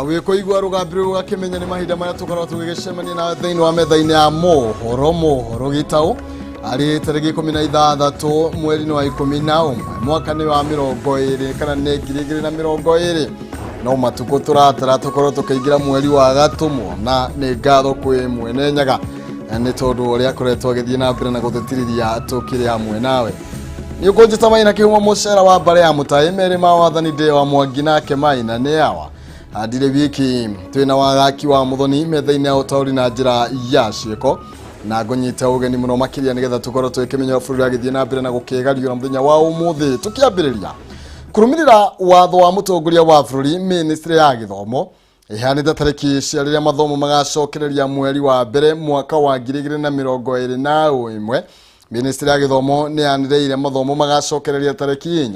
Wĩkũigua rũgambi rũu ũgakĩmenya nĩ mahinda marĩa tũkoragwo tũgĩgĩcemania nawe thĩinĩ wa metha-inĩ ya mohoro mohoro gĩtaũ arĩ tarĩki 16 mweri-inĩ wa 11 mwaka nĩ wa 20 kana nĩ 2020. No matukũ tũratara tũkorwo tũkĩingĩra mweri wa gatũmwo, na nĩ ngatho kwĩ mwene Nyaga nĩ tondũ ũrĩa akoretwo agĩthiĩ na mbere na gũtũtirithia tũkĩrĩ hamwe nawe. Nĩ ũkũnjĩta Maina Kĩhumo, mũcera wa mbarĩ ya mũtaĩ merĩ ma wathani ndĩ wa Mwangi nake Maina nĩ awa ndirĩ wiki. Twĩna wagaki wa mũthoni metha-inĩ ya ũtaũri na njĩra ya ciĩko, na ngũnyite ũgeni mũno makĩria nĩgetha tũkorwo tũkĩmenya bũrũri agĩthiĩ na mbere na gũkĩgariũra mũthenya wa ũmũthĩ. Tũkĩambĩrĩria kũrũmĩrĩra watho wa mũtongoria wa bũrũri, ministry ya gĩthomo ĩheanĩte tarĩki cia rĩrĩa mathomo magacokereria mweri wa mbere mwaka wa 2021. Ministry ya gĩthomo nĩ yanĩrĩire mathomo magacokereria tarĩki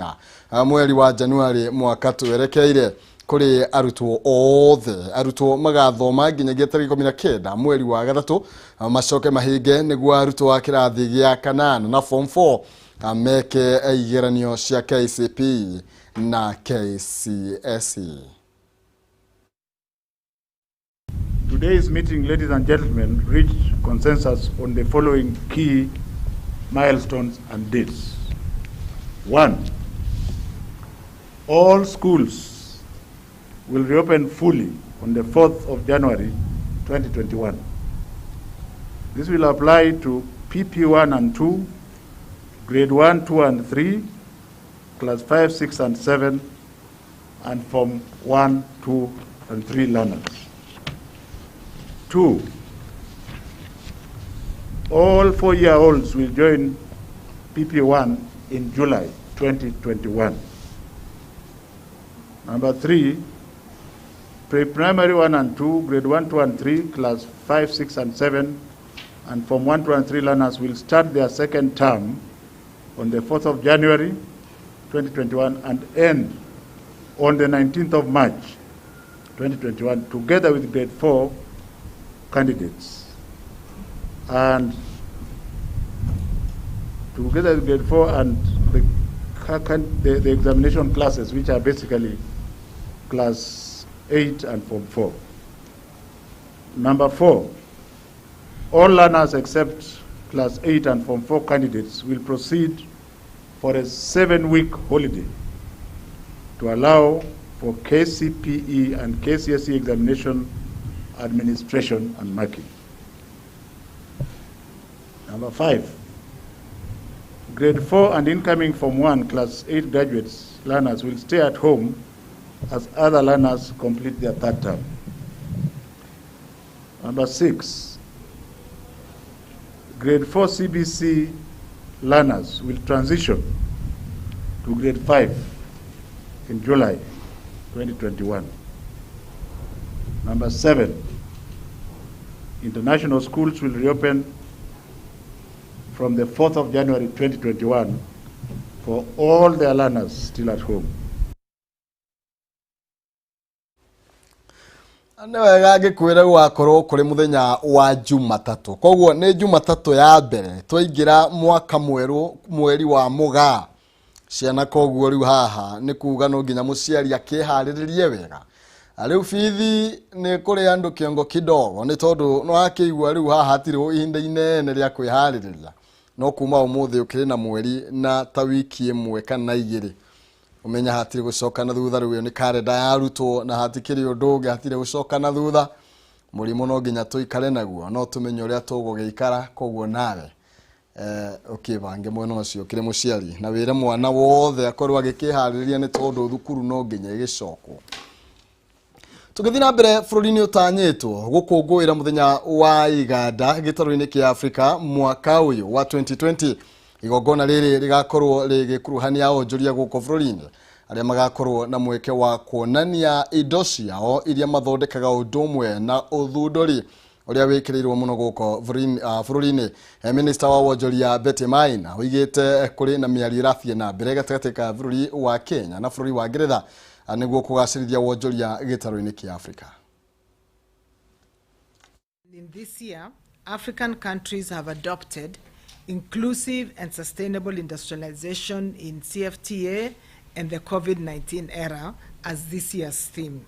4 mweri wa Januari mwaka twerekeire kũrĩ arutwo othe. Arutwo magathoma nginyagia tarĩki 19 mweri wa gatatũ, macoke mahinge nĩguo arutwo a kĩrathi gĩa kanana na form 4 meke igeranio cia KCPE na KCSE. Today's meeting, ladies and gentlemen, reached consensus on the following key milestones and dates. 1, all schools will reopen fully on the 4th of January 2021. This will apply to PP1 and 2, grade 1, 2 and 3, class 5, 6 and 7, and form 1, 2 and 3 learners. 2, all 4-year-olds will join PP1 in July 2021. Number 3, pre-primary 1 and 2, grade 1, 2 and 3, class 5, 6 and 7, and form 1, 2 and 3 learners will start their second term on the 4th of January 2021 and end on the 19th of March 2021, together with grade 4 candidates. And together with grade 4 and the examination classes, which are basically class 8 and form 4. Number 4, all learners except class 8 and form 4 candidates will proceed for a 7-week holiday to allow for KCPE and KCSE examination administration and marking. Number 5, grade 4 and incoming form 1 class 8 graduates learners will stay at home as other learners complete their third term. Number 6, grade 4 CBC learners will transition to grade 5 in July 2021. Number 7, international schools will reopen from the 4th of January 2021 for all their learners still at home. Nĩ wega ngĩkwĩra gũgakorwo kũrĩ mũthenya wa Jumatatũ, koguo nĩ Jumatatũ ya mbere twaingĩra mwaka mwerũ, mweri wa Mũgaa ciana. Koguo rĩu haha nĩ kuga no nginya mũciari akĩharĩrĩrie wega. Rĩu bithi nĩ kũrĩ andũ kĩongo kidogo, nĩ tondũ no akĩigua rĩu haha hatirĩ ihinda inene rĩa kwĩharĩrĩria, no kuma ũmũthĩ ũkĩrĩ na mweri na ta wiki 1 kana 2, ũmenya hatirĩ gũcoka na thutha. Rĩu ĩyo nĩ karenda ya arutwo na hatikĩrĩ ũndũ ũngĩ, hatirĩ gũcoka na thutha. Mũrimũ no nginya tũikare naguo, no tũmenye ũrĩa tũgũgĩikara. Koguo nawe ũkĩbange mwena ũcio ũkĩrĩ mũciari na wĩre mwana wothe akorwo agĩkĩharĩrĩria, nĩ tondũ thukuru no nginya ĩgĩcokwo. Tũgĩthiĩ na mbere, bũrũri-inĩ ũtanyĩtwo gũkũngũĩra mũthenya wa iganda gĩtarũ-inĩ kĩa Afrika mwaka ũyũ wa 2020. Igongona rĩrĩ rĩgakorwo rĩgĩkuruhania onjoria gũkũ bũrũri-inĩ arĩa magakorwo na mweke wa kuonania indo ciao iria mathondekaga, ũndũ ũmwe na ũthundũri ũrĩa wĩkĩrĩirwo mũno gũkũ bũrũri-inĩ. Minister wa wonjoria Betty Maina oigĩte kũrĩ na mĩario ĩrathiĩ na mbere gatagatĩ ka bũrũri wa Kenya na bũrũri wa Ngeretha nĩguo kũgacĩrithia wonjoria gĩtarũ-inĩ kĩa Afrika. In this year, African countries have adopted inclusive and sustainable industrialization in CFTA and the COVID-19 era as this year's theme.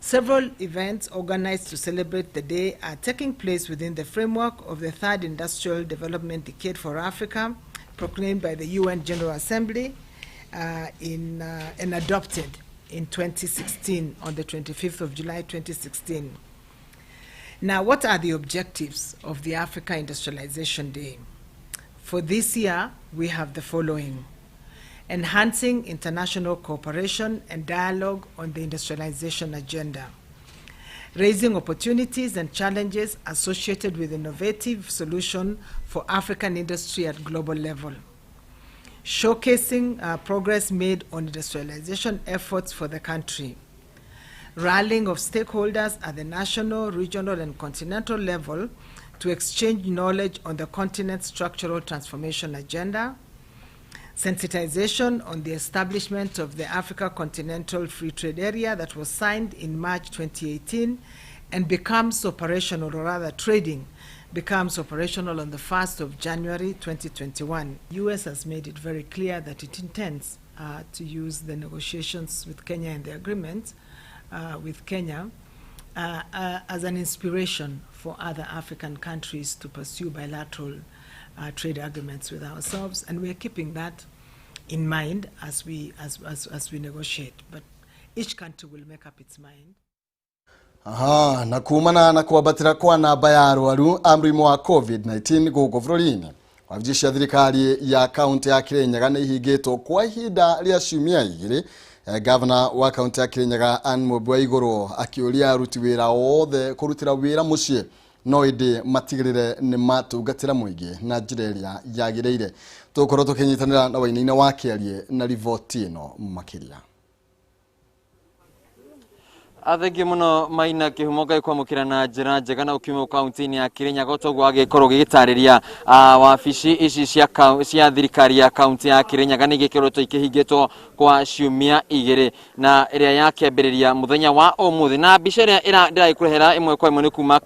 Several events organized to celebrate the day are taking place within the framework of the Third Industrial Development Decade for Africa, proclaimed by the UN General Assembly and adopted in 2016, on the 25th of July 2016. Now, what are the objectives of the Africa Industrialization Day? For this year, we have the following: enhancing international cooperation and dialogue on the industrialization agenda, raising opportunities and challenges associated with innovative solutions for African industry at global level, showcasing progress made on industrialization efforts for the country, rallying of stakeholders at the national, regional, and continental level to exchange knowledge on the continent's structural transformation agenda, sensitization on the establishment of the Africa Continental Free Trade Area that was signed in March 2018 and becomes operational, or rather trading, becomes operational on the 1st of January 2021. The US has made it very clear that it intends to use the negotiations with Kenya and the agreement with Kenya as an inspiration for other African countries to pursue bilateral trade agreements with ourselves, and we are keeping that in mind as we negotiate. But each country will make up its mind. Aha, na kumana na kwambatĩra kwa namba ya arwaru a mũrimũ wa COVID-19 gũkũ bũrũri-inĩ, wabici cia thirikari ya kaunti ya Kirinyaga nĩ ihingĩtwo kwa ihinda rĩa ciumia 2. Gavana wa kaunti ya Kirinyaga Anne Mũmbi wa Igũrũ akĩũria aruti wĩra othe kũrutĩra wĩra mũciĩ, no ĩndĩ matigĩrĩre nĩ matungatĩra mũingĩ na njĩra ĩrĩa yagĩrĩire. Tũgũkorwo tũkĩnyitanĩra na Wainaina wa Kĩarie na riboti ĩno makĩria. Thengiũ mũno Maina Kĩhumo, Ngai kwamũkĩra na njĩra njega na ũkiuma kaunti-inĩ ya Kirinyaga toguo agĩkorwo gĩgĩtarĩria wabici ici cia thirikari ya kaunti ya Kirinyaga nĩ igĩkoretwo ikĩhingĩtwo kwa ciumia 2 na ĩrĩa yakĩambĩrĩria mũthenya wa ũmũthĩ. Na mbica ĩrĩa ndĩragĩkũrehera ĩmwe kwa ĩmwe nĩ kuma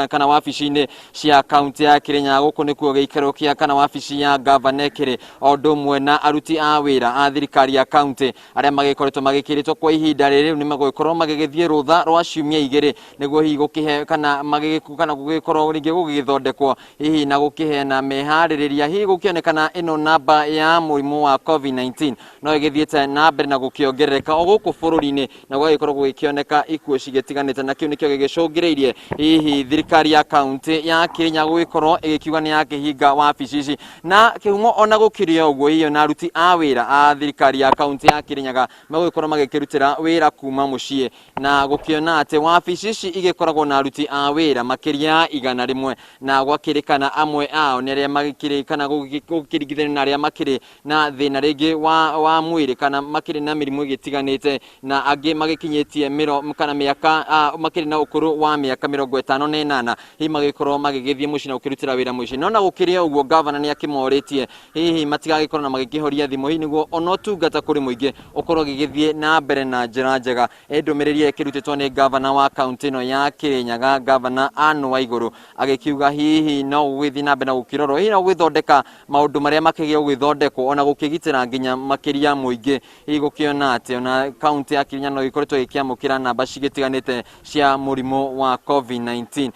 kana wabici-inĩ cia kaunti ya Kirinyaga. Gũkũ nĩkuo gĩikaro kĩa kana wabici ya gavana ĩkĩrĩ o ũndũ ũmwe na aruti a wĩra a thirikari ya kaunti arĩa magĩkoretwo magĩkĩrĩtwo kwa ihinda rĩrĩ nĩ magũgĩkorwo magĩgĩthiĩ rũtha rwa ciumia 2 nĩguo hihi gũkĩhe kana magĩgĩku kana gũgĩkorwo rĩngĩ gũgĩthondekwo hihi na gũkĩheana meharĩrĩria hihi gũkĩonekana ĩno namba ya mũrimũ wa COVID-19 no ĩgĩthiĩte na mbere na gũkĩongerereka o gũkũ bũrũri-inĩ na gũgagĩkorwo gũgĩkĩoneka ikuũ cigĩtiganĩte, na kĩu nĩkĩo gĩgĩcũngĩrĩirie hihi thirikari ya kaunti ya Kirinyaga gũgĩkorwo ĩgĩkiuga nĩ yakĩhinga wabici ici. Na Kĩhumo, ona gũkĩrĩ ũguo, hiyo na aruti a wĩra a thirikari ya kaunti ya Kirinyaga magũgĩkorwo magĩkĩrutĩra wĩra kuma mũciĩ, na gũkĩona atĩ wabici ici igĩkoragwo na aruti a wĩra makĩria ya 100, na gwakĩrĩkana amwe ao nĩ arĩa magĩkĩrĩ kana gũkĩringithanio na arĩa makĩrĩ na thĩna rĩngĩ wa mwĩrĩ kana makĩrĩ na mĩrimũ ĩgĩtiganĩte, na angĩ magĩkinyĩtie mĩro kana mĩaka makĩrĩ na ũkũrũ wa mĩaka 58, hihi magĩkorwo magĩgĩthiĩ mũciĩ na gũkĩrutĩra wĩra mũciĩ. No na gũkĩrĩ ũguo, gavana nĩ akĩmorĩtie hihi matigagĩkorwo na magĩkĩhoria thimũ hihi nĩguo ona ũtungata kũrĩ mũingĩ ũkorwo ũgĩgĩthiĩ na mbere na njĩra njega. Ndũmĩrĩri ĩkĩrutĩtwo nĩ gavana wa kaunti ĩno ya Kirinyaga, gavana Anne Waigũrũ, agĩkiuga hihi no gũgĩthiĩ na mbere na gũkĩrorwo hihi no gũgĩthondeka maũndũ marĩa makĩgĩa gũgĩthondekwo ona gũkĩgitĩra nginya makĩria mũingĩ, hihi gũkĩona atĩ ona kaunti ya Kirinyaga no ĩkoretwo ĩkĩamũkĩra namba cigĩtiganĩte cia mũrimũ wa COVID-19.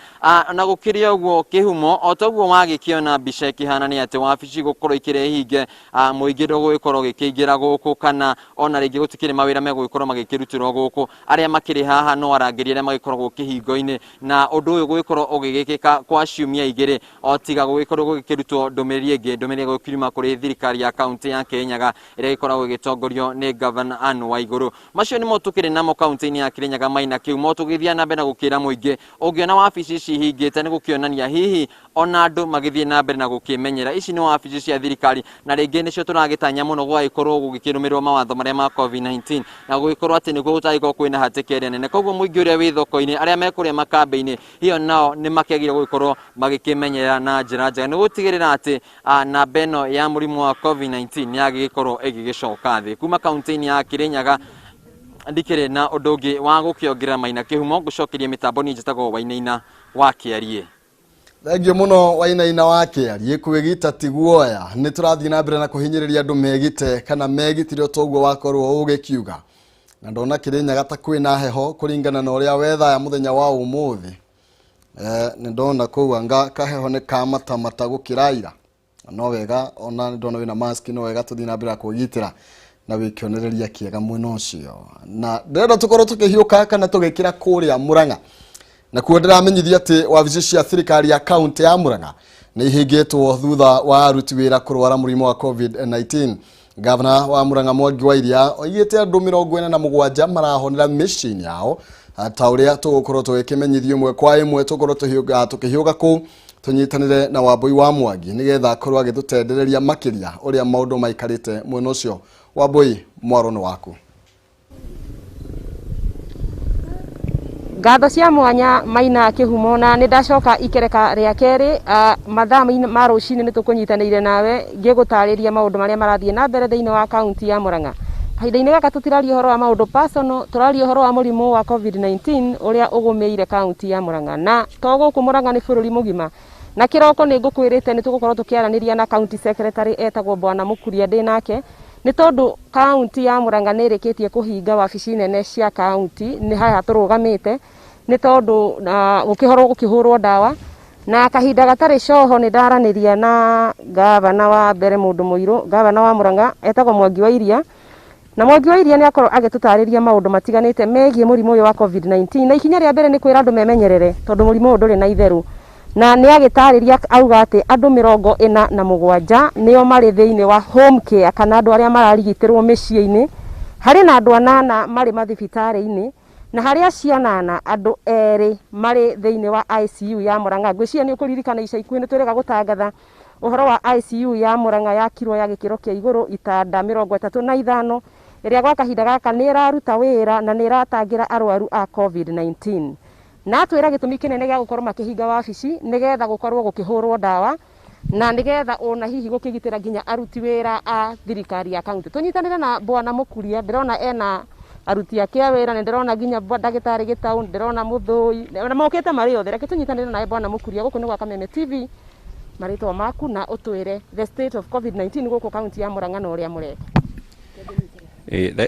Na gũkĩrĩ ũguo Kĩhumo, o toguo wagĩkĩona mbica ĩkĩhana nĩ atĩ wabici gũkorwo ikĩrĩ hinge, mũingĩ ndũgũgĩkorwo ũgĩkĩingĩra gũkũ kana ona rĩngĩ gũtikĩrĩ mawĩra megũgĩkorwo magĩkĩrutĩrwo gũkũ. Arĩa makĩrĩ haha no arangĩri arĩa magĩkoragwo kĩhingo-inĩ, na ũndũ ũyũ gũgĩkorwo ũgĩgĩkĩka kwa ciumia 2 o tiga gũgĩkorwo gũgĩkĩrutwo ndũmĩrĩri ĩngĩ, ndũmĩrĩri ĩgũkiuma kũrĩ thirikari ya kaunti ya Kirinyaga ĩrĩa ĩgĩkoragwo ĩgĩtongorio nĩ gavana Anne Waigũrũ. Macio nĩmo tũkĩrĩ namo kaunti-inĩ ya Kirinyaga Maina Kĩhumo. Tũgĩthiĩ na mbere na gũkĩra mũingĩ, ũngĩona wabici ici hingĩte nĩ gũkĩonania hihi ona andũ magĩthiĩ na mbere na gũkĩmenyera ici nĩ wabici cia thirikari, na rĩngĩ nĩcio tũragĩtanya mũno gũgagĩkorwo gũgĩkĩrũmĩrĩrwo mawatho marĩa ma COVID-19 na gũgĩkorwo atĩ nĩguo gũtagĩkorwo kwĩna hatĩka ĩrĩa nene. Koguo mũingĩ ũrĩa wĩ thoko-inĩ, arĩa mekũrĩa makambĩ-inĩ, hiyo nao nĩ makĩagĩrĩirwo gũgĩkorwo magĩkĩmenyerera na njĩra njega nĩ gũtigĩrĩra atĩ namba ĩno ya mũrimũ wa COVID-19 nĩ yagĩgĩkorwo ĩgĩgĩcoka thĩ. Kuma kaunti-inĩ ya Kirinyaga ndikĩrĩ na ũndũ ũngĩ wa gũkĩongerera Maina Kĩhumo, ngũcokeria mĩtambo. Niĩ njĩtagwo Wainaina wa Kĩarie. Thengiũ mũno Wainaina wa Kĩarie. Kwĩgita ti guoya, nĩ tũrathiĩ na mbere na kũhinyĩrĩria andũ megite kana megitire o toguo wakorwo ũgĩkiuga. Na ndona Kirinyaga ta kwĩna heho kũringana na ũrĩa wetha ya mũthenya wa ũmũthĩ. Nĩ ndona kũu anga kaheho nĩ kamatamata gũkĩra ira. No wega ona nĩ ndona wĩna mask, no wega tũthiĩ na mbere na kwĩgitĩra na wĩkĩonereria kĩega mwena ũcio. Na ndĩrenda tũkorwo tũkĩhiũka kana tũgĩkĩra kũrĩa Murang'a. Na kuo ndĩramenyithia atĩ wabici cia thirikari ya kaunti ya Murang'a nĩ ihingĩtwo thutha wa aruti wĩra kũrwara mũrimũ wa COVID-19. Gavana wa Murang'a Mwangi wa Iria oigĩte andũ 47 marahonera mĩciĩ-inĩ yao, ta ũrĩa tũgũkorwo tũgĩkĩmenyithio ĩmwe kwa ĩmwe. Tũkorwo tũkĩhiũka kũu tũnyitanĩre na Wambui wa Mwangi nĩgetha akorwo agĩtũtendereria makĩria ũrĩa maũndũ maikarĩte mwena ũcio. Wambui, mwaro nĩ waku. Ngatho cia mwanya Maina Kĩhumo, na nĩ ndacoka ikereka rĩa kerĩ. Mathaa ma rũcinĩ nĩ tũkũnyitanĩire nawe ngĩgũtarĩria maũndũ marĩa marathiĩ na mbere thĩinĩ wa kaunti ya Murang'a. Kahinda-inĩ gaka tũtiraria ũhoro wa maũndũ personal, tũraria ũhoro wa mũrimũ wa COVID-19 ũrĩa ũgũmĩire kaunti ya Murang'a, na to gũkũ Murang'a, nĩ bũrũri mũgima. Na kĩroko nĩ ngũkwĩrĩte nĩ tũgũkorwo tũkĩaranĩria na county secretary etagwo Bwana Mũkuria ndĩ nake, nĩ tondũ kaunti ya Murang'a nĩ ĩrĩkĩtie kũhinga wabici nene cia kaunti, nĩ haha tũrũgamĩte, nĩ tondũ gũkĩhorwo gũkĩhũrwo ndawa. Na kahinda gatarĩ coho nĩ ndaranĩria na gavana wa mbere, mũndũ mũirũ, gavana wa Murang'a etagwo Mwangi wa Iria. Na Mwangi wa Iria nĩ akorwo agĩtũtarĩria maũndũ matiganĩte megiĩ mũrimũ ũyũ wa COVID-19, na ikinya rĩa mbere nĩ kwĩra andũ memenyerere tondũ mũrimũ ũyũ ndũrĩ na itherũ. Na nĩ agĩtarĩria auga atĩ andũ 47 nĩo marĩ thĩinĩ wa home care, kana andũ arĩa mararigitĩrwo mĩciĩ-inĩ. Harĩ na andũ 8 marĩ mathibitarĩ-inĩ, na harĩ acio 8, andũ 2 marĩ thĩinĩ wa ICU ya Murang'a. Ngwĩciria nĩ ũkũririkana ica ikuhĩ nĩ twĩrĩga gũtangatha ũhoro wa ICU ya Murang'a yakirwo ya gĩkĩro kĩa igũrũ, itanda 35, ĩrĩa gwa kahinda gaka nĩ ĩraruta wĩra na nĩ ĩratangĩra arwaru a COVID-19. Na atwĩra gĩtũmi kĩnene gĩa gũkorwo makĩhinga wabici nĩgetha gũkorwo gũkĩhũrwo ndawa na nĩgetha ona hihi gũkĩgitĩra nginya aruti wĩra a thirikari ya kaunti. Tũnyitanĩre na Bwana Mũkuria, ndĩrona ena aruti ake a wĩra, nĩ ndĩrona nginya ndagĩtarĩ Gĩtaũ, ndĩrona Mũthũi, na mokĩte marĩ othe. Reke tũnyitanĩre nawe Bwana Mũkuria, gũkũ nĩ gwa Kameme TV. Marĩtwa maku na ũtwĩre the state of COVID-19 gũkũ kaunti ya Murang'a na ũrĩa mũreka.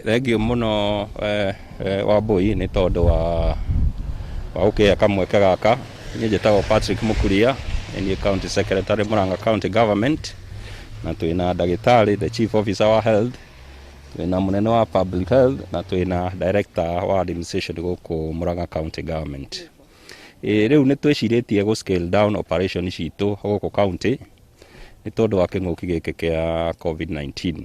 Thengiũ mũno Wambui nĩ tondũ wa gũkĩhe kamweke gaka. Niĩ njĩtagwo Patrick Mũkuria, nĩ niĩ county secretary Murang'a County Government, na twĩna ndagĩtarĩ the chief officer wa health, twĩna mũnene wa public health, na twĩna director wa administration gũkũ Murang'a County Government. Rĩu nĩ twĩcirĩtie gũ scale down operation citũ gũkũ county nĩ tondũ wa kĩng'ũki gĩkĩ kĩa COVID-19,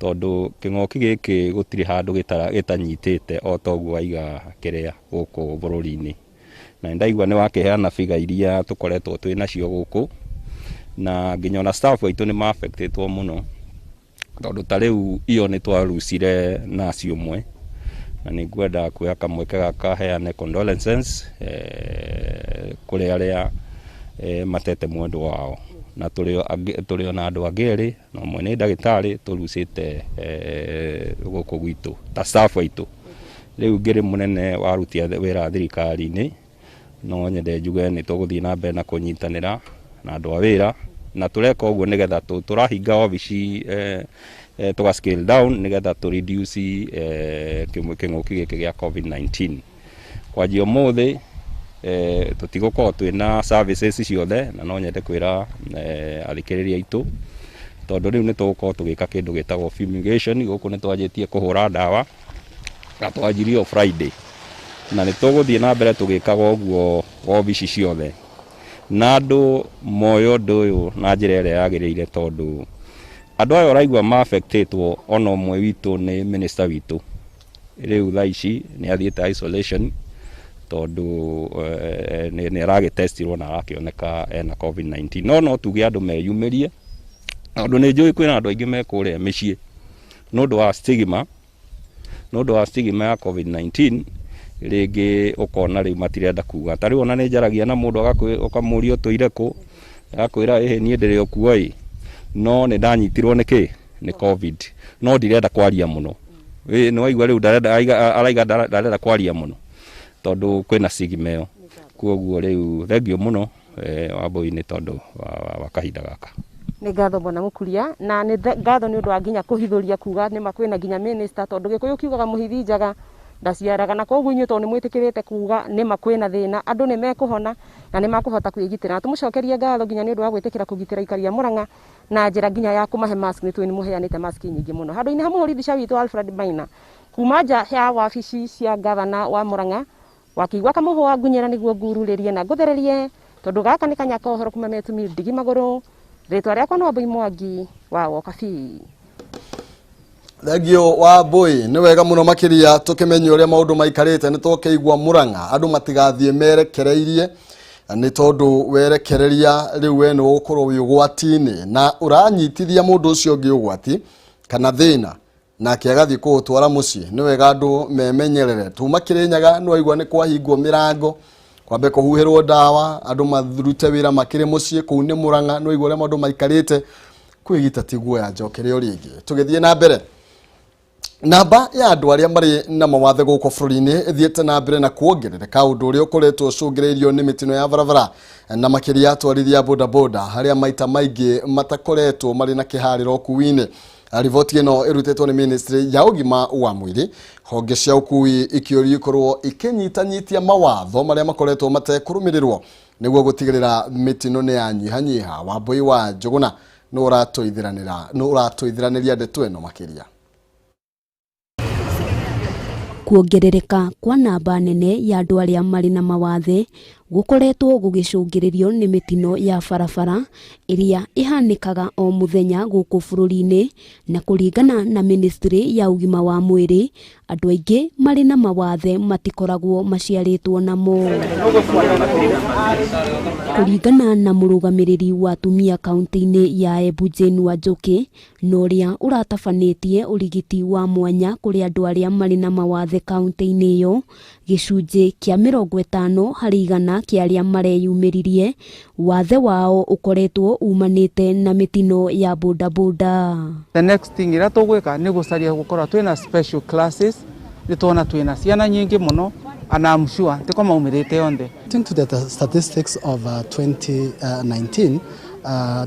tondũ kĩng'ũki gĩkĩ gũtirĩ handũ gĩtanyitĩte o toguo waiga kĩrĩa gũkũ bũrũri-inĩ. Na ndaigua nĩ wakĩheana figa iria tũkoretwo twĩ nacio gũkũ, na nginya ona staff aitũ nĩ ma-affectĩtwo mũno, tondũ ta rĩu iyo nĩ twarucire nurse ũmwe, na nĩ ngwenda kuoya kamweke gaka heane condolences kũrĩ arĩa matete mwendwa wao. Na tũrĩ ona andũ angĩ erĩ, na ũmwe nĩ ndagĩtarĩ tũrucĩte gũkũ gwitũ ta staff aitũ. Rĩu ngĩrĩ mũnene wa aruti a wĩra thirikari-inĩ, no nyende njuge nĩ tũgũthiĩ na mbere na kũnyitanĩra na andũ a wĩra, na tũreka ũguo nĩgetha tũrahinga obici, tũga scale down nĩgetha tũ reduce kĩng'ũki gĩkĩ gĩa COVID-19. Kwanjia ũmũthĩ tũtigũkorwo twĩna services ciothe, na no nyende kwĩra athikĩrĩria aitũ, tondũ rĩu nĩ tũgũkorwo tũgĩka kĩndũ gĩtagwo fumigation. Gũkũ nĩ twanjĩtie kũhũra ndawa na twanjirie o Friday, na nĩ tũgũthiĩ na mbere tũgĩkaga ũguo obici ciothe, na andũ moe ũndũ ũyũ na njĩra ĩrĩa yagĩrĩire, tondũ andũ aya ũraigua ma-affectĩtwo, ona ũmwe witũ nĩ minister witũ rĩu thaa ici nĩ athiĩte isolation, tondũ nĩ aragĩtestirwo na arakĩoneka ena COVID-19. No tuge andũ meyumĩrie, tondũ nĩ njũĩ kwĩna andũ aingĩ me kũrĩa mĩciĩ nĩ ũndũ wa stigma ya COVID-19. Rĩngĩ ũkona rĩu matirenda kuga. Ta rĩu ona nĩ njaragia na mũndũ, ũkamũria ũtũire kũ, agakwĩra, "Ĩhĩ, niĩ ndĩrĩ o kuo ĩ, no nĩ ndanyitirwo nĩ kĩ, nĩ COVID, no ndirenda kwaria mũno." Nĩ waigua rĩu ndarenda, araiga ndarenda kwaria mũno tondũ kwĩna stigma ĩyo. Koguo rĩu thengio mũno Wambui nĩ tondũ wa kahinda gaka. Nĩ ngatho bwana Mũkuria, na nĩ ngatho nĩ ũndũ wa nginya kũhithũria kuga nĩ ma kwĩna nginya minister, tondũ Gĩkũyũ kiugaga mũhithi njaga ndaciaraga, na koguo inyuĩ tondũ nĩ mwĩtĩkĩrĩte kuga nĩ ma kwĩna thĩna, andũ nĩ mekũhona na nĩ makũhota kwĩgitĩra. Na tũmũcokerie ngatho nginya nĩ ũndũ wa gwĩtĩkĩra kũgitĩra aikari a Murang'a na njĩra nginya ya kũmahe mask, nĩ tũĩ nĩ mũheanĩte mask nyingĩ mũno. Handũ-inĩ ha mũhũri mbica witũ Alfred Maina, kuma nja ya wabici cia gavana wa Murang'a, wakĩigua kamũhũa ngunyĩra nĩguo ngururĩrie na ngũthererie, tondũ gaka nĩ kanya ka ũhoro kuma metumi ndigi magũrũ. Rĩtwa rĩakwa no Wambui Mwangi wa Wokabi. Thengio wa Mbui, nĩ wega mũno makĩria tũkĩmenya ũrĩa maũndũ maikarĩte. Nĩ tũkĩigua Murang'a andũ matigathiĩ merekereirie, nĩ tondũ werekereria rĩu we nĩ ũgũkorwo wĩ ũgwati-inĩ na ũranyitithia mũndũ ũcio ũngĩ ũgwati kana thĩna nake agathiĩ kũũtwara mũciĩ. Nĩ wega andũ memenyerere. Tuma Kĩrĩnyaga nĩ waigua nĩ kwahingwo mĩrango, kwambe kũhuhĩrwo ndawa, andũ marute wĩra makĩrĩ mũciĩ. Kũu nĩ Murang'a, nĩ waigua ũrĩa maũndũ maikarĩte. Kwĩgita ti guoya. Njokere o rĩngĩ tũgĩthiĩ na mbere. Namba ya andũ arĩa marĩ na mawathe gũkũ bũrũri-inĩ ĩthiĩte na mbere na kuongerereka, ũndũ ũrĩa ũkoretwo ũcũngĩrĩirio nĩ mĩtino ya barabara na makĩria atwarithia bodaboda arĩa maita maingĩ matakoretwo marĩ na kĩharĩro ũkui-inĩ. Riboti ĩno ĩrutĩtwo nĩ ministry ya ũgima wa mwĩrĩ, honge cia ũkui ikĩũrio ikorwo ikĩnyitanyitia mawatho marĩa makoretwo matekũrũmĩrĩrwo nĩguo gũtigĩrĩra mĩtino nĩ yanyihanyiha. Wambui wa Njũgũna nĩ ũratũithiranĩria ndeto ĩno makĩria. Kuongerereka kwa namba nene ya andũ arĩa marĩ na mawathe gũkoretwo gũgĩcũngĩrĩrio nĩ mĩtino ya barabara ĩrĩa ĩhanĩkaga o mũthenya gũkũ bũrũri-inĩ. Na kũringana na ministry ya ũgima wa mwĩrĩ, andũ aingĩ marĩ na mawathe matikoragwo maciarĩtwo namo. Kũringana na mũrũgamĩrĩri wa atumia kaunti-inĩ ya Embu, Jane Wanjũkĩ, na ũrĩa ũratabanĩtie ũrigiti wa mwanya kũrĩ andũ arĩa marĩ na mawathe kaunti-inĩ ĩyo, gĩcunjĩ kĩa 50% kĩa arĩa mareyumĩririe wathe wao ũkoretwo umanĩte na mĩtino ya bodaboda. The next thing ĩrĩa tũgwĩka nĩ gũcaria gũkorwo twĩna special classes, nĩ tuona twĩna ciana nyingĩ mũno, and I'm sure tiko maumĩrĩte onthe. According to the statistics of 2019,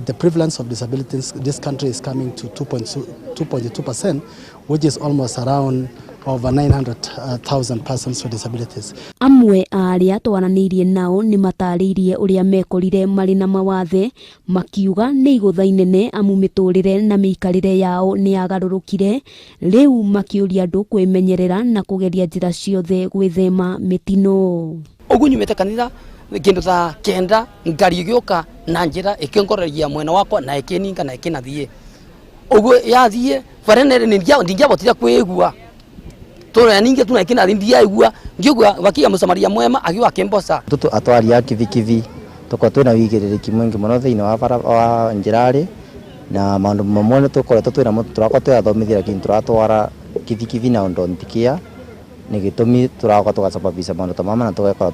the prevalence of disabilities in this country is coming to 2.2%, which is almost around over 900,000 persons with disabilities. Amwe a arĩa twaranĩirie nao nĩ matarĩirie ũrĩa mekorire marĩ na mawathe, makiuga nĩ igũtha inene amu mĩtũrĩre na mĩikarĩre yao nĩ yagarũrũkire. Rĩu makĩũria andũ kwĩmenyerera na kũgeria njĩra ciothe gwĩthema mĩtino. Ũguo nyumĩte kanitha kĩndũ thaa 9, ngari ĩgĩũka na njĩra ĩkĩngoreria mwena wakwa na ĩkĩninga na ĩkĩnathiĩ ũguo yathiĩ bara nere ndingĩabotire kwĩgua tũrĩa ningĩ tu na ĩkĩnathi ndiaigua ngĩigua wakia mũsamaria mwema agĩũka akĩmboca. Tutu atwari a kibikibi tukorwo twĩna wĩigĩrĩrĩki mũingĩ mũno thĩinĩ wa bara wa njĩrarĩ na maũndũ mamwe nĩ tũkoretwo twĩna tũrakorwo twĩathomithia, lakini tũratwara kibikibi na ũndũ ntikia nĩ gĩtũmi tũrakorwo tũgacababisha maũndũ ta mama na tũgekora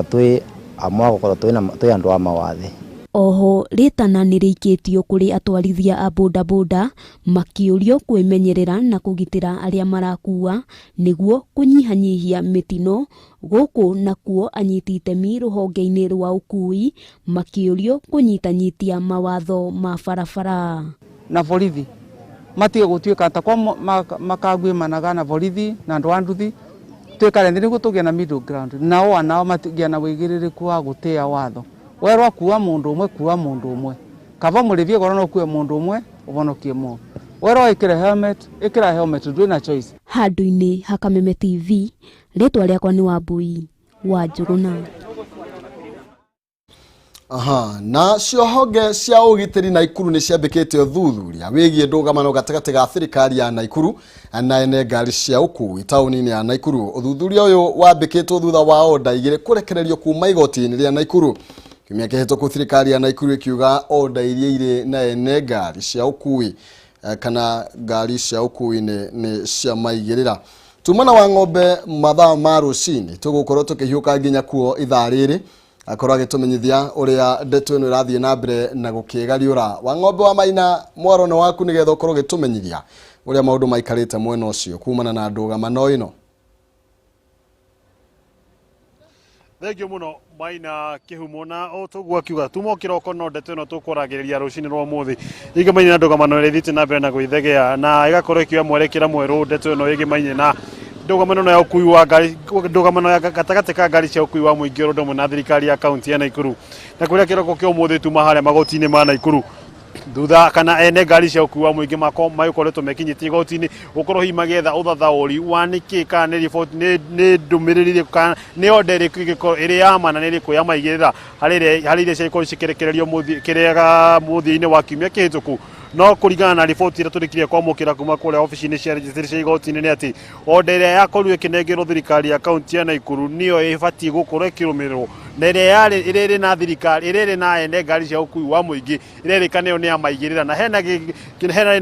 twĩ amwe a gũkorwo twĩ andũ a mawathe. Oho rĩtana nĩ rĩikĩtio kũrĩ atwarithia a bodaboda makĩũrio kwĩmenyerera na kũgitĩra arĩa marakua nĩguo kũnyihanyihia mĩtino. Gũkũ nakuo anyiti itemi rũhonge-inĩ rwa ũkui makĩũrio kũnyitanyitia mawatho ma barabara. Na borithi matige gũtuĩka ta kwa makagwĩmanaga na borithi na andũ a nduthi, twĩkare thĩ nĩguo tũgĩe na middle ground, nao anao matigĩa na wĩigĩrĩrĩku wa gũtĩa watho. Werwa kuua mũndũ ũmwe, kuua mũndũ ũmwe, kaba mũrĩthie goro no kuue mũndũ ũmwe ũhonokie mo. Werwa ĩkĩra helmet, ĩkĩra helmet, ndwĩ na choice. Handũ-inĩ ha Kameme TV, rĩtwa rĩakwa nĩ Wambui wa Njũgũna. Aha, na cio honge cia ũgitĩri Naikuru nĩ ciambĩkĩte ũthuthuria wĩgiĩ ndũgamano gatagatĩ ga thirikari ya Naikuru na ene ngari cia ũkui taũni-inĩ ya Naikuru. Ũthuthuria ũyũ wambĩkĩtwo thutha wa oda 2 kũrekererio kuma igoti-inĩ rĩa Naikuru. Kiumia kĩhĩtũku thirikari ya Naikuru ĩkiuga oda iria irĩ na ene ngari cia ũkui kana ngari cia ũkui nĩ cia maigĩrĩra. Tumana wa ng'ombe mathaa ma rũcinĩ tũgũkorwo tũkĩhiũka nginya kuo ithaa rĩrĩ, akorwo agĩtũmenyithia ũrĩa ndeto ĩno ĩrathiĩ na mbere na gũkĩgariũra. Wa ng'ombe wa Maina, mwaro nĩ waku nĩgetha ũkorwo ũgĩtũmenyithia ũrĩa maũndũ maikarĩte mwena ũcio kumana na ndũgamano ĩno. Thengio muno Maina Kihumo, na o toguo akiuga tuma kiroko no ndeto ĩno tũkwaragĩrĩria rũcinĩ rwa ũmũthĩ ĩgĩmaine na ndũgamano ĩrĩa ĩthiĩte na mbere na gwĩthegea na ĩgakorwo ĩkĩoya mwerekera mwerũ. Ndeto ĩno ĩgĩmaine na ndũgamano ĩno ya ũkui wa ngari, ndũgamano ya gatagatĩ ka ngari cia ũkui wa mũingĩ ũndũ ũmwe na thirikari ya kaunti ya Naikuru, na kũrĩa kĩroko kĩa ũmũthĩ tuma harĩa magoti-inĩ ma Naikuru thutha kana ene ngari cia ũkui wa mũingĩ mako magĩkoretwo mekinyĩtie igoti-inĩ gũkorwo hihi magĩetha ũthathaũri wa nĩkĩ, kana nĩ riboti, nĩ ndũmĩrĩri ĩrĩkũ, kana nĩ order ĩrĩkũ ĩngĩkorwo ĩrĩ ya ma na nĩ ĩrĩkũ ya maigĩrĩra harĩ iria ciakorwo cikĩrekererio kĩrĩa mũthia-inĩ wa kiumia kĩhĩtũku. No kũringana na riboti ĩrĩa tũrĩkirie kwamũkĩra kuma kũrĩa obici-inĩ cia registry cia igoti-inĩ nĩ atĩ order ĩrĩa yakorirwo ĩkĩnengerwo thirikari ya kaunti ya Naikuru nĩyo ĩbatiĩ gũkorwo ĩkĩrũmĩrĩrwo, na ĩrĩa yarĩ ĩrĩa ĩrĩ na thirikari, ĩrĩa ĩrĩ na ene ngari cia ũkui wa mũingĩ ĩrerĩkana ĩyo nĩ ya maigĩrĩra, na hena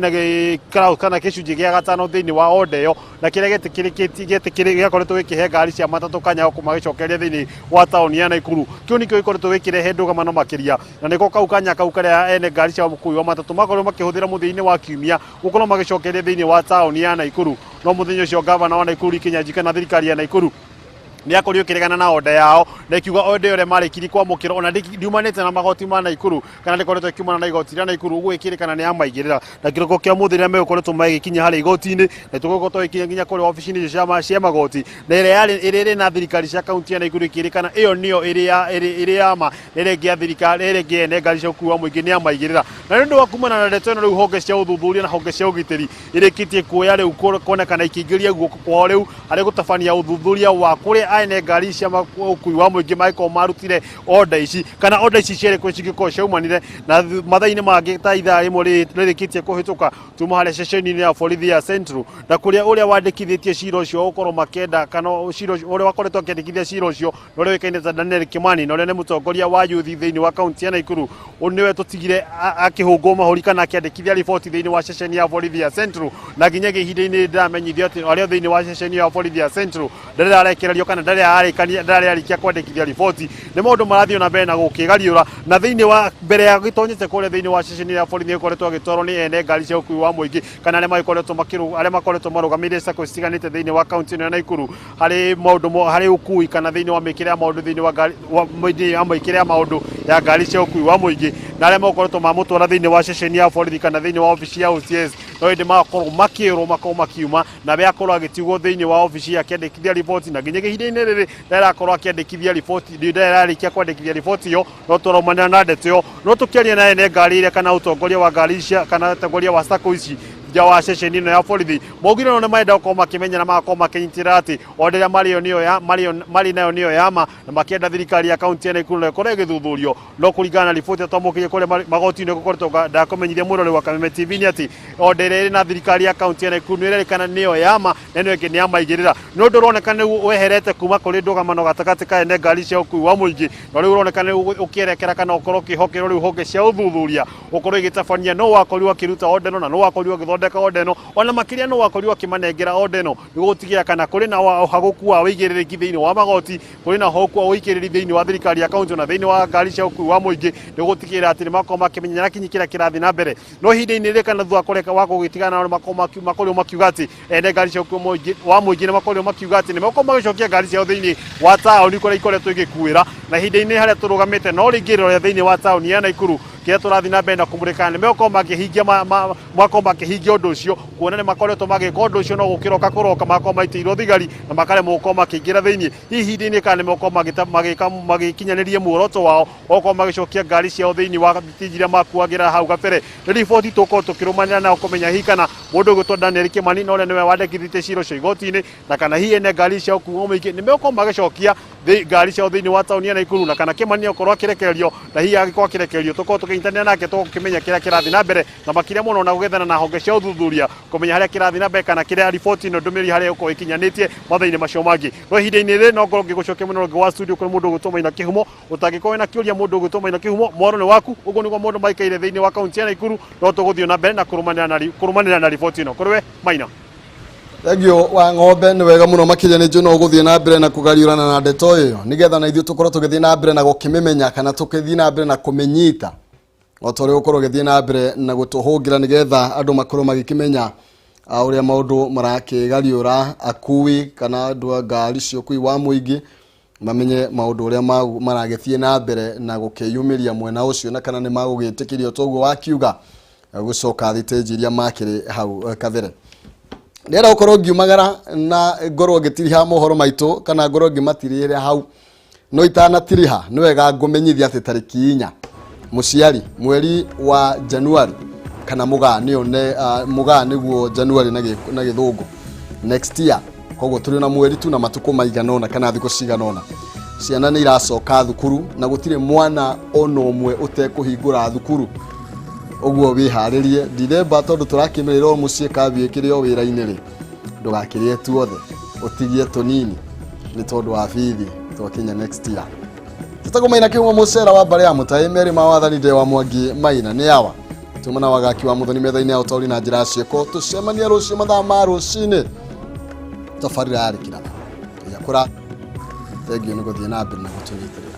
gĩkaraũ kana gĩcunjĩ gĩa gatano thĩinĩ wa order ĩyo, na kĩrĩa gĩetĩkĩrĩkĩtie gĩakoretwo gĩkĩhe ngari cia matatũ kanya gũkũ magĩcokeria thĩinĩ wa taũni ya Naikuru. Kĩu nĩkĩo gĩkoretwo gĩkĩrehe ndũgamano makĩria, na nĩko kau kanya kau karĩa ene ngari cia ũkui wa matatũ makorirwo makĩhũthĩra mũthia-inĩ wa kiumia gũkorwo magĩcokeria thĩinĩ wa taũni ya Naikuru. No mũthenya ũcio gavana wa Naikuru Kinyanjui kana thirikari ya Naikuru nĩ akorirwo ĩkĩregana na order yao na ĩkiuga order ĩrĩa marĩkirie kwamũkĩra ona ndiumanĩte na magoti ma Naikuru kana ndĩkoretwo ĩkiumana na igoti rĩa Naikuru, ũguo ĩkĩrĩkana nĩ ya maigĩrĩra. Na kĩroko kĩa ũmũthĩ rĩrĩa megũkoretwo magĩkinya harĩa igoti-inĩ na tũgũkorwo tũgĩkinya nginya kũrĩa obici-inĩ icio cia magoti, na ĩrĩa yarĩ ĩrĩa ĩrĩ na thirikari cia kaunti ya Naikuru ĩkĩrĩkana ĩyo nĩyo ĩrĩ ya ma, na ĩrĩa ĩngĩ ya thirikari, ĩrĩa ĩngĩ ene ngari cia ũkui wa mũingĩ nĩ ya maigĩrĩra. Na nĩ ũndũ wa kumana na ndeto ĩno, rĩu honge cia ũthuthuria na honge cia ũgitĩri irĩkĩtie kuoya rĩu kuonekana ikĩingĩria guoko kwao rĩu harĩ gũtabania ũthuthuria wa kũrĩa ene ngari cia ũkui wa mũingĩ mangĩkorwo marutire order ici, kana order ici cierĩ kũrĩa cingĩkorwo ciaumanire. Na mathaa-inĩ mangĩ ta ithaa rĩmwe rĩrĩkĩtie kũhĩtũka tuma harĩa ceceni-inĩ ya borithi ya Central, na kũrĩa ũrĩa wandĩkithĩtie cira ũcio gũkorwo makĩenda kana cira ũcio ũrĩa wakoretwo akĩandĩkithia cira ũcio na ũrĩa ũĩkaine ta Daniel Kimani, na ũrĩa nĩ mũtongoria wa youth thĩinĩ wa kaunti ya Naikuru, ũyũ nĩwe tũtigire akĩhũngwo mahũri kana akĩandĩkithia riboti thĩinĩ wa ceceni ya borithi ya Central. Na nginyagia ihinda-inĩ ndĩramenyithio atĩ arĩa thĩinĩ wa ceceni ya borithi ya Central ndarĩ arekererio kana ndarĩ ararĩkania, ndarĩ arĩkia kwandĩkithia riboti. Nĩ maũndũ marathiĩ na mbere na gũkĩgariũra, na thĩinĩ wa mbere ya gĩtonyete kũrĩa thĩinĩ wa ceceni ya borithi nĩ ĩkoretwo agĩtwarwo nĩ ene ngari cia ũkui wa mũingĩ kana arĩa magĩkoretwo makĩrũ arĩa makoretwo marũgamĩrĩire sacco citiganĩte thĩinĩ wa kaunti ĩno ya Naikuru harĩ maũndũ harĩ ũkui kana thĩinĩ wa mĩkĩre ya maũndũ thĩinĩ wa ngari wa thĩinĩ wa mĩkĩre ya maũndũ ya ngari cia ũkui wa mũingĩ, na arĩa makoretwo mamũtwara thĩinĩ wa ceceni ya borithi kana thĩinĩ wa obici ya OCS, no ĩndĩ magakorwo makĩrwo makorwo makiuma na we akorwo agĩtigwo thĩinĩ wa obici akĩandĩkithia riboti, na nginyagia ihinda-inĩ rĩrĩ ndarakorwo akĩandĩkithia riboti, ndararĩkia kwandĩkithia riboti ĩyo. No tũraumanĩra na ndeto ĩyo, no tũkĩaria na ene ngari iria kana ũtongoria wa ngari icia kana ũtongoria wa sacco ici nja wa ceceni ĩno ya borithi, maugire no nĩ marenda gũkorwo makĩmenya na magakorwo makĩnyitĩrĩra atĩ order ĩrĩa marĩ nĩyo ya marĩ nayo nĩyo ya ma, na makĩenda thirikari ya kaunti ya Naikuru na ĩkorwo ĩgĩthuthurio. No kũringana na riboti ĩrĩa twamũkĩrire kũrĩa magoti-inĩ gũkoretwo ndakũmenyithia mwĩrori wa Kameme TV nĩ atĩ order ĩrĩa ĩrĩ na thirikari ya kaunti ya Naikuru nĩ ĩrerĩkana nĩyo ya ma na ĩno ĩngĩ nĩ ya maigĩrĩra. Nĩ ũndũ ũroneka nĩ weherete kuma kũrĩ ndũgamano gatagatĩ ka ene ngari cia ũkui wa mũingĩ, na rĩu ũroneka nĩ ũkĩerekera kana ũkorwo ũkĩhokerwo rĩu honge cia ũthuthuria ũkorwo igĩtabania no wakorirwo akĩruta order ĩno na no wakorirwo agĩthondeka order ĩno, ona makĩria no wakorirwo akĩmanengera order ĩno, nĩguo gũtigĩrĩra kana kũrĩ na ũhagũku wa ũigĩrĩrĩki thĩinĩ wa magoti, kũrĩ na ũhagũku wa ũigĩrĩri thĩinĩ wa thirikari ya kaunti na thĩinĩ wa ngari cia ũkui wa mũingĩ, nĩguo gũtigĩrĩra atĩ nĩ makorwo makĩmenya na kinyi kĩrĩa kĩrathiĩ na mbere. No ihinda-inĩ rĩrĩ kana thutha wa kũreka wa gũgĩtigana nao, makorirwo makiuga atĩ ene ngari cia ũkui wa mũingĩ nĩ makorirwo makiuga atĩ nĩ makorwo magĩcokia ngari ciao thĩinĩ wa taũni kũrĩa ikoretwo igĩkuĩra. Na ihinda-inĩ harĩa tũrũgamĩte no rĩingĩrĩro rĩa thĩinĩ wa taũni ya Naikuru, kĩrĩa tũrathiĩ na mbere na kũmũrĩka nĩ megũkorwo makĩhingia makorwo makĩhingia ũndũ ũcio, kuona nĩ makoretwo magĩka ũndũ ũcio, no gũkĩroka kũroka makorwo maitĩirwo thigari na makaremwo gũkorwo makĩingĩra thĩinĩ. Hihi ihinda-inĩ kana nĩ megũkorwo magĩka magĩkinyanĩria muoroto wao wa gũkorwo magĩcokia ngari ciao thĩinĩ wa thitĩnji iria makuagĩra hau gabere? Nĩ riboti tũkorwo tũkĩrũmanĩra nayo kũmenya hihi kana mũndũ ũgwĩtwo Daniel Kimani na ũrĩa nĩwe wandĩkithĩtie cira ũcio igoti-inĩ, na kana hihi ene ngari cia ũkui wa mũingĩ nĩ megũkorwo magĩcokia ngari ciao thĩinĩ wa taũni ya Naikuru, na kana Kimani akorwo akĩrekererio, na hihi angĩkorwo akĩrekererio tũkorwo tũkĩnyitanĩra nake tũkĩmenya kĩrĩa kĩrathiĩ na mbere, na makĩria mũno na gũgethana na honge cia ũthuthuria kũmenya harĩa kĩrathiĩ na mbere kana kĩrĩa riboti ĩno ndũmĩrĩri harĩa ĩgũkorwo ĩkinyanĩtie mathaa-inĩ macio mangĩ. No ihinda-inĩ rĩrĩ no ngorwo ngĩgũcokia mũno rũngĩ wa studio kũrĩ mũndũ ũgwĩtwo Maina Kĩhumo. Ũtangĩkorwo wĩna kĩũria, mũndũ ũgwĩtwo Maina Kĩhumo, mwaro nĩ waku. Ũguo nĩguo mũndũ maikaire thĩinĩ wa kaunti ya Naikuru, no tũgũthiĩ na mbere na kũrũmanĩra na riboti ĩno. Kũrĩ we, Maina. Thengio wa ng'ombe, nĩ wega mũno makĩria. Nĩ njũĩ no ũgũthiĩ na mbere na kũgariũrana na ndeto ĩyo nĩgetha na ithuĩ tũkorwo tũgĩthiĩ na mbere na gũkĩmĩmenya kana tũkĩthiĩ na mbere na kũmĩnyita o ta ũrĩa ũgũkorwo ũgĩthiĩ na mbere na gũtũhũngĩra, nĩgetha andũ makorwo magĩkĩmenya ũrĩa maũndũ marakĩgariũra, akui kana andũ a ngari cia ũkui wa mũingĩ. Mamenye maũndũ ũrĩa maragĩthiĩ na mbere na gũkĩyumĩria mwena ũcio, na kana nĩ magũgĩtĩkĩrio toguo wakiuga gũcoka thitĩnji iria makĩrĩ hau kabere. Ndĩrenda gũkorwo ngiumagara na ngorwo ngĩtiriha mohoro maitũ kana ngorwo ngĩmatirĩrĩra hau, no itanatiriha nĩ wega ngũmenyithia atĩ tarĩki 4 mũciari mweri wa Januari kana mũgaa nĩyo mũgaa nĩguo Januari na gĩthũngũ next year. Koguo tũrĩ na mweri tu na matukũ maigana ũna kana thikũ cigana ũna, ciana nĩ iracoka thukuru na gũtirĩ mwana ona ũmwe ũtekũhingũra thukuru. Ũguo wĩharĩrie Dithemba, tondũ tũrakĩmerera o mũciĩ kambi ĩkĩrĩ o wĩra-inĩ rĩ, ndũgakĩrĩe tuothe, ũtigie tũnini nĩ tondũ wa bithi twakinya next year. Tũtagwo Maina Kĩhumo, mũcera wa mbarĩ ya mũtaĩ merĩ ma wathani nde wa Mwangi Maina nĩ awa tuma na wagaki wa Muthoni metha-inĩ ya ũtaũri na njĩra ya ciĩko. Tũcemania rũciũ mathaa ma rũcinĩ, tabarĩra yarĩ kĩratha yakũra. Thengiũ nĩ gũthiĩ na mbere na gũtũnyitĩrĩra.